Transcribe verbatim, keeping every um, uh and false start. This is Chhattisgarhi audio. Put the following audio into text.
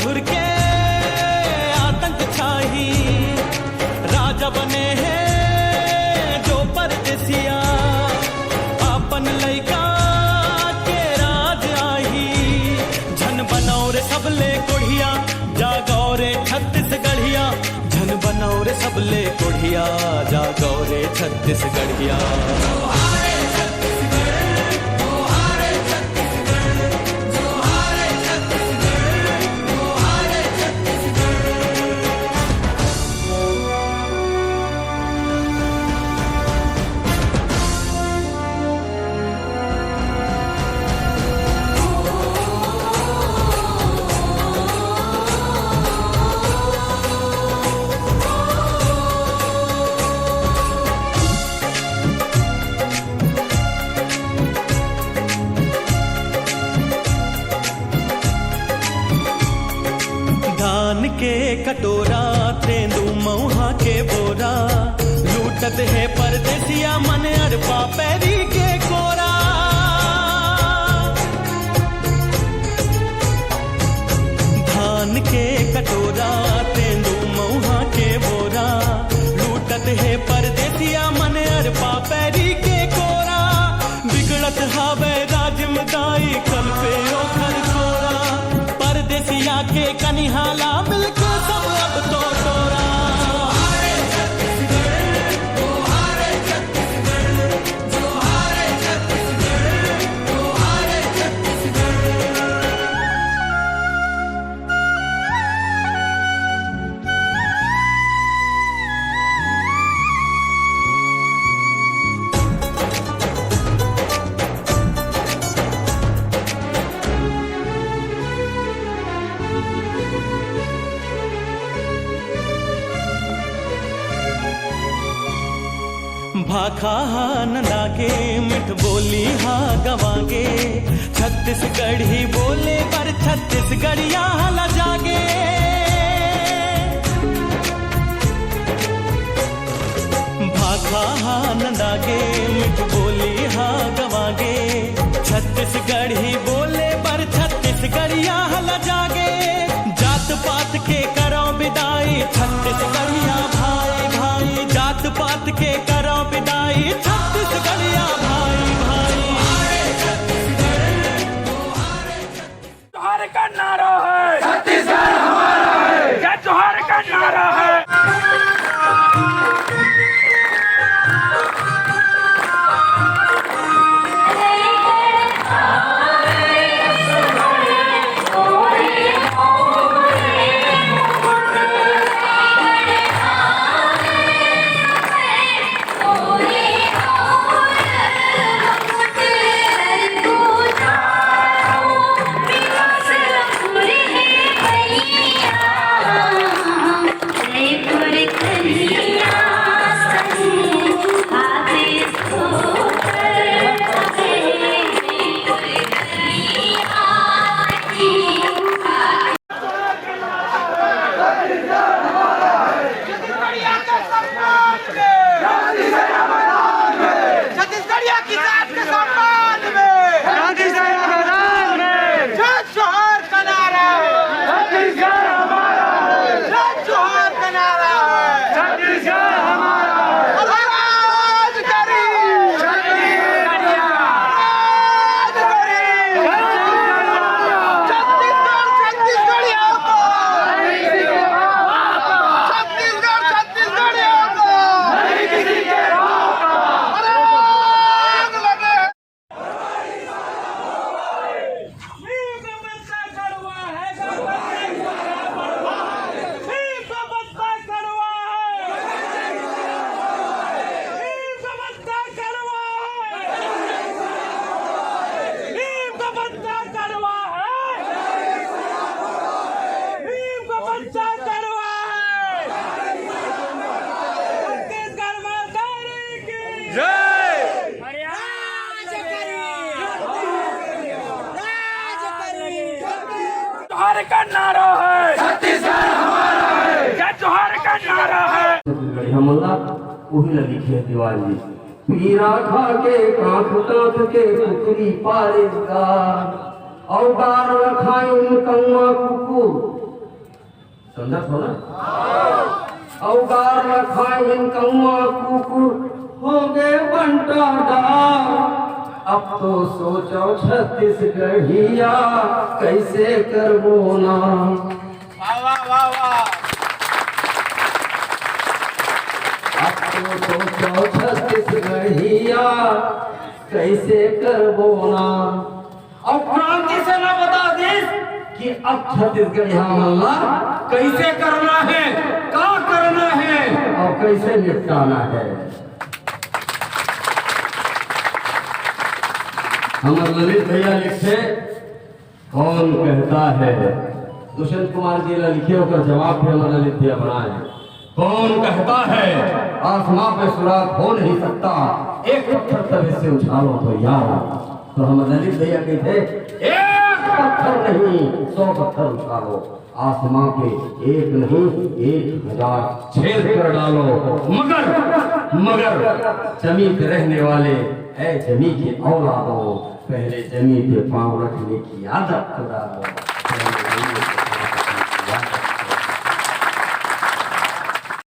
सुर के आतंक छाही, राजा बने हे जो परदेसिया, अपन लइका के राज आही। झन बनौ रे सबले कोढ़िया, जागौ रे छत्तीसगढ़िया। झन बनौ रे सबले कोढ़िया, जागौ रे छत्तीसगढ़िया। धान के कटोरा, तेंदू मउहा के बोरा, लूटत हे परदेसिया मन अरपा पैरी के कोरा। धान के कटोरा, तेंदू मउहा के बोरा, लूटत हे परदेसिया मन अरपा पैरी के कोरा। बिगड़त हावय राजिम दाई, कल पे ओखर कोरा। परदेसिया के कनिहाला मिलके सब अब तो टोरा। भाखा हा नंदागे, मिठ बोली हा गवागे, छत्तीसगढ़ी बोले बर छत्तीसगढ़िया हा लजागे। भाखा हा नंदागे, मिठ बोली हा गवागे, छत्तीसगढ़ी बोले बर छत्तीसगढ़िया हा लजागे। जात पात के करौ बिदाई छत्तीसगढ़िया भाई भाई, जात पात के करौ बिदाई छत्तीसगढ़िया भाई भाई। जोहार का नारा है, छत्तीसगढ़ हमारा है। जय जोहार का नारा है। छत्तीसगढ़िया किसान के सम्मान में। छत्तीसगढ़ मैदान में। जय जोहार का नारा है। छत्तीसगढ़ हमारा है। जय जोहार का नारा है। छत्तीसगढ़ हमारा है। राज करी। राज करी। छत्तीसगढ़, छत्तीसगढ़िया को। छत्तीसगढ़, छत्तीसगढ़िया को। अरे, आग लगे। भीम का बच्चा कड़वा है, भीम का बच्चा कड़वा है, भीम का बच्चा कड़वा है, भीम का बच्चा कड़वा है, भीम का बच्चा कड़वा है। छत्तीसगढ़ माता की जय। जोहार का नारा है। छत्तीसगढ़ हमारा है। जय जोहार का नारा है। छत्तीसगढ़िया मन ला उही ला लिखे हे दीवान जी। पीरा खा के कांख कांख के कुकरी पारे गा, अउ गार ल खाइन कौआ कुकुर, समझत हो ना? अउ गार ल खाइन कौआ कुकुर, हो गे बंटा डार। अब तो सोचो छत्तीसगढ़िया, कैसे करबो ना। वाह, वाह, वाह, वाह। अब तो सोचो छत्तीसगढ़िया, कैसे करबो ना। अउ क्रांति सेना बता दिस कि अब छत्तीसगढ़िया मन ला कैसे करना है, का करना है अउ कैसे निपटाना है। हमर ललित भैया लिखथे, कौन कहता है, दुष्यंत कुमार जी ला लिखे, ओकर जवाब भी हमर ललित भैया बनाए। कौन कहता है आसमां पे सुराख हो नहीं सकता, एक पत्थर तवे से उछालो तो यार। तो हमर ललित भैया कहिथे, एक पत्थर नहीं, सौ पत्थर उछालो, आसमां पे एक नहीं, एक हजार छेद कर डालो, मगर, मगर जमीन पे रहने वाले, ऐ जमीन के औलादों, पहले जमीन पे पाँव रखने की आदत तो डालो। पहले जमीन पे